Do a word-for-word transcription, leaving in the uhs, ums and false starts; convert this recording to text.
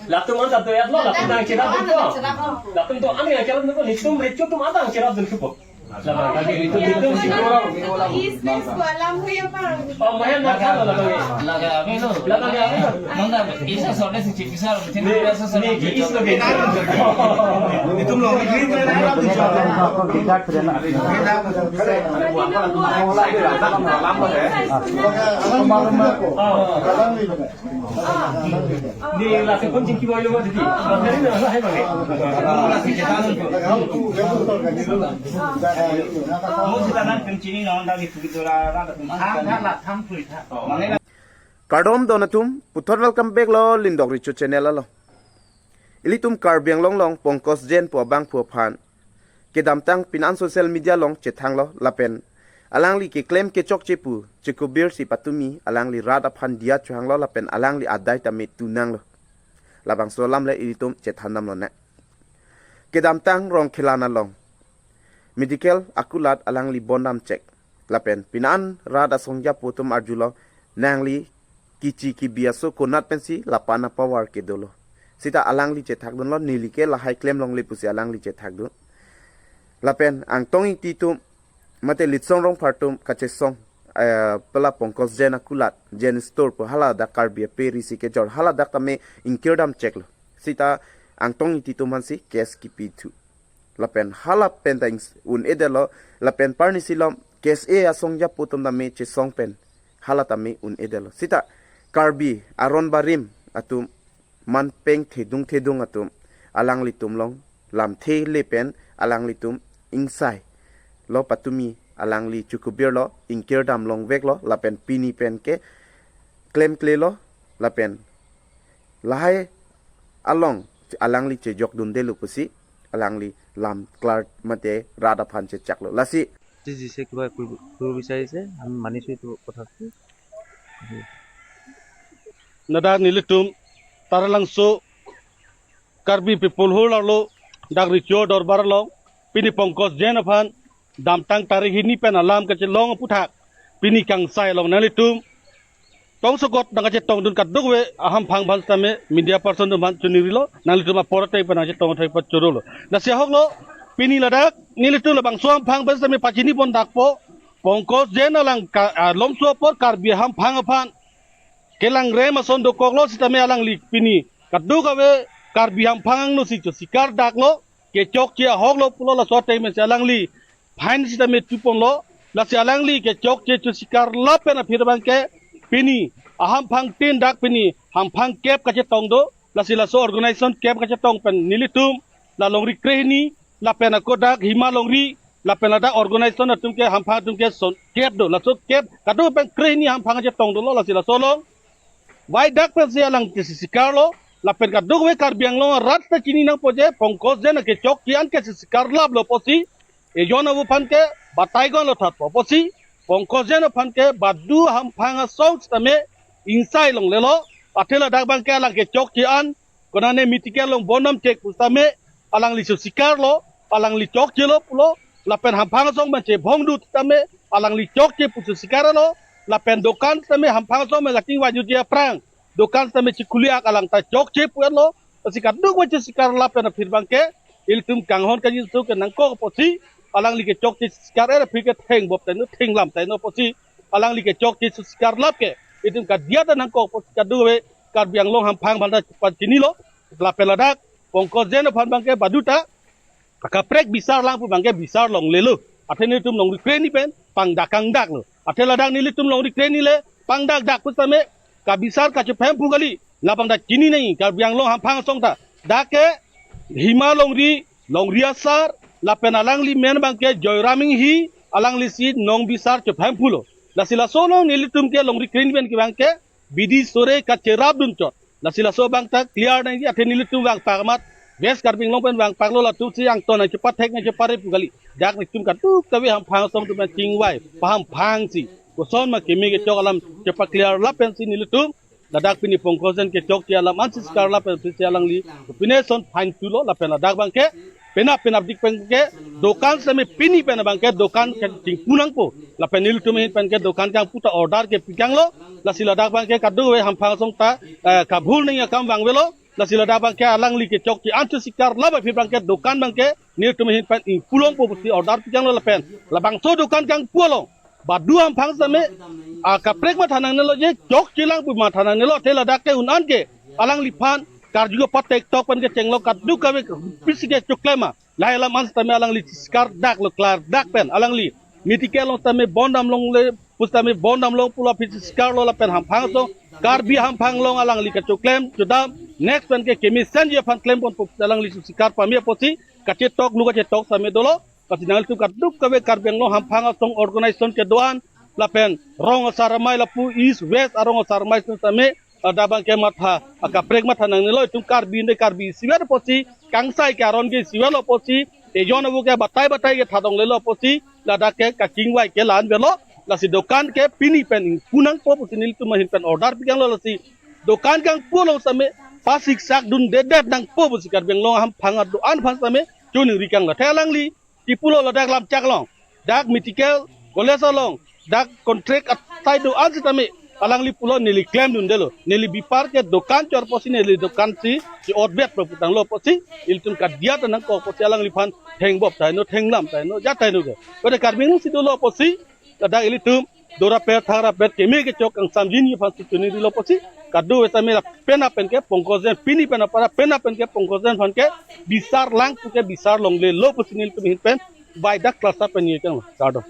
Latum an tatu ya lo, latum nangcherap dun ko. Latum to an nangcherap dun ko, netum recho atum an nangcherap dun ko. Latum, latum, latum si. East West ko alam hui apa? Oh, main na kalo latum. Laga kami lo. Laga kami lo. Nonda isa sore si chipisa lo. Ni, ni, east lo ke. Netum lo. Ni lasi pun chingki boy lo tadi. Lasi na lahai bang. Kardom don atum, puthot welcome back lo Lindok Recho channel along. Ilitum Karbi Anglong along Pankaj Jain pu abangphu aphan kedamtang pini an social media along chethanglo lapen alangli keklem kechokche pu chekubir si patumi alangli rat aphan diya chohanglo lapen alangli adai tame tunanglo. Labangso alam le ilitum chethan damlonang. Kedamtang Rongkhelan along medical akulat alangli bondam chek. Lapen pini an rat asong japo atum arjulo, nangli kichi kibi aso konat pensi lapan apower kedolo. Sita alangli chethak dunlo, neli ke lahai klem longle pusi alangli chethak dun. Lapen Angtong Ingti atum mate Litsong Rongphar atum kachesong, eh, pela Pankaj Jain akulat, Jain Store pu hala dak Karbi ape risi kejor hala dak tame ingkirdam cheklo. Sita Angtong Ingti atum aphansi case kipithu. Lapen hala pen ta ings-, un-edetlo, lapen parni silom case e asong japo atum tame chesong pen hala tame un-edetlo. Sita Karbi aron barim atum, manpeng thedung thedung atum, alanglitum along lamthe le pen alanglitum ingsai lo patumi alangli chekubirlo, ingkirdam longveklo, lapen pini pen ke klemklelo, lapen lahai along alangli chejok dundelo pusi alangli lam klar mate rat aphan chechaklo. Lasi Sisi se kru, kru, kru bisai se, ami mani su itu kothak tu. Ladak nelitum Taralangso Karbi People Hall arlo dak Recho Dorbar along pini Pankaj Jain aphan damtang tarik hini pen alam kachelong aphuthak pini kangsai along nanglitum tongsokot nangkachetongdun kadokave ahamphang aphan sitame media person atum aphan chonirilo, nanglitum apor ateng pen nangchetong athai pachorolo. Lasi ahoklo, pini ladak nelitum labangso ahamphang aphan sitame pachini pondakpo, Pankaj Jain alang ka, ah, lomso apor Karbi ahamphang aphan kelangrem ason dokoklo sitame alangli pini kadokave Karbi ahamphang angno si chosikar daklo, kechokche ahoklo pulo, laso ateng pensi alangli fine sitame tuponlo. Lasi alangli kechokche chosikar lap pen aphi abangke pini ahamphang tin dak pini hamphang kep kachetong do. Lasi laso organization kep kachetong pen nelitum la longri krehini lapen ako dak Hima longri lapen ladak organization atum ke hamphang atum ke son kep do. Laso kep kadokave pen krehini hamphang kachetong dolo. Lasi laso along vai dak pensi alang chesisikarlo lapen kadokave Karbi Anglong arat ta chini nangpo je Pankaj Jain akechokche an ke sisikar laplo pusi ejon abu aphan ke batai gonlo thatpo pusi Pankaj Jain aphan ke badu hamphang asong sitame ingsai longlelo. Athe ladak abangke alang kechokche an konane medical along bondam chek pu sitame alangli chosikarlo, alangli chokchelo pulo, lapen hamphang asong abang chebhong dut sitame alangli chokche pu chosikarlo, lapen dokan sitame hamphang asong abang kachingvai jutji aphrang dokan sitame chikhuli ak alang ta chokche pu-etlo. Lasi kadokave chosikar lap pen aphi abangke ilitum kanghon kangjinso ke nangkok pusi alangli kechokche chosikar-et aphi ke thengbop taino, thenglam taino pusi alangli kechokche chosikar lap ke ilitum kadiya ta nangkok pusi kadokave Karbi Anglong hamphang aphan ta pachinilo. Lapen ladak Pankaj Jain aphan abangke badu ta akaprek bisar lang pu abangke bisar longlelo. Athe nelitum longri krehini pen pangdak kangdaklo. Athe ladak nelitum longri krehini le pangdakdak pu sitame kabisar kachephem pu kali. Labang ta chini nangji Karbi Anglong hamphang asong ta. Dak ke Hima longri, longri asar, lapen alangli men abangke Joyram Inghi, alangli si nongbisar chephem pulo. Lasi laso along nelitum ke longri krehini pen ke abangke bidi sore kacherap dunchot. Lasi laso abang ta clear nangji, athe nelitum vangpak amat West Karbi Anglong pen vangpaklo, latum si angton nangchepathek nangchepare pu kali. Dak nelitum kadokave hamphang asong atum chingvai pahamphang si koson ma keme kechok alam chepaclear lap pensi nelitum ladak pini Pankaj Jain kechokche alam an sisikar lap pensi alangli pine son fine tulo. Lapen ladak abangke penap penapdik pen ke dokan sitame pini pen abang ke dokan kachingpu nangpo. Lapen nelitum ahin pen ke dokan kangpu ta order ke pikanglo. Lasi ladak abang ke kadokave hamphang asong ta, eh, kabhul nangji akam vangvelo. Lasi ladak abang ke alangli ke chokche an chesikar, labang aphi abang ke dokan abang ke nelitum ahin pen ingpu longpo pusi order pikanglo lapen labangso dokan kangpu along badu hamphang sitame, ah, kaprek matha nangnelo je chokchelang pu matha nangnelo, te ladak ke un-an ke alangliphan karju patek tok pen kechenglo kadokave pisi kechoklem ma. Lahai alam an sitame alangli chesikar daklo klardak pen alangli medical along sitame bon damlongle pu sitame bon damlong pulo aphi chesikarlo lapen hamphang asong Karbi hamphang along alangli kachoklem chodam next pen ke kemesenji aphan klemponpo alangli chesikar pame apotsi kachetok lu kachetok sitame dolo. Lasi nanglitum kadokave Karbi Anglong hamphang asong organization kedo-an lapen rong asar amei lapu East West arong asar amei sitame ladak abang ke matha, ah, kaprek matha nangnelo, itum Karbi ante Karbi isivet apotsi, kangsai ke aron ke isivetlo apotsi, ejon avo ke batai batai ke thadonglelo apotsi, ladak ke kachingvai ke la-an avelo. Lasi dokan ke pini pen ingpu nangpo pusi nelitum ahin pen order pikanglo. Lasi dokan kangpu along sitame pasiksak dundedet nangpo pusi Karbi Anglong hamphang ado-an aphan sitame choningri kanglo. The alangli kipulo ladak Lamchak along, dak medical college along, dak contract asai do-an sitame alangli pulo neli klemdundelo, neli bipar ke dokan chor apotsi neli dokan si chi-otbet pu putanglo apotsi ilitum kadiya ta nangkok apotsi alangliphan thengbop tahai no, thenglam tahai no, jat tahai no ke. Pada Karbi Anglong si dolo apotsi ladak ilitum dorapet thangrapet keme kechok kangsamjinji aphan si choningrilo apotsi kadokave sitame la penap pen ke Pankaj Jain, pini pen apara penap pen ke Pankaj Jain aphan ke bisar lang pu ke bisar longlelo pusi nelitum ahin pen baidak klasa pen ye kang kado.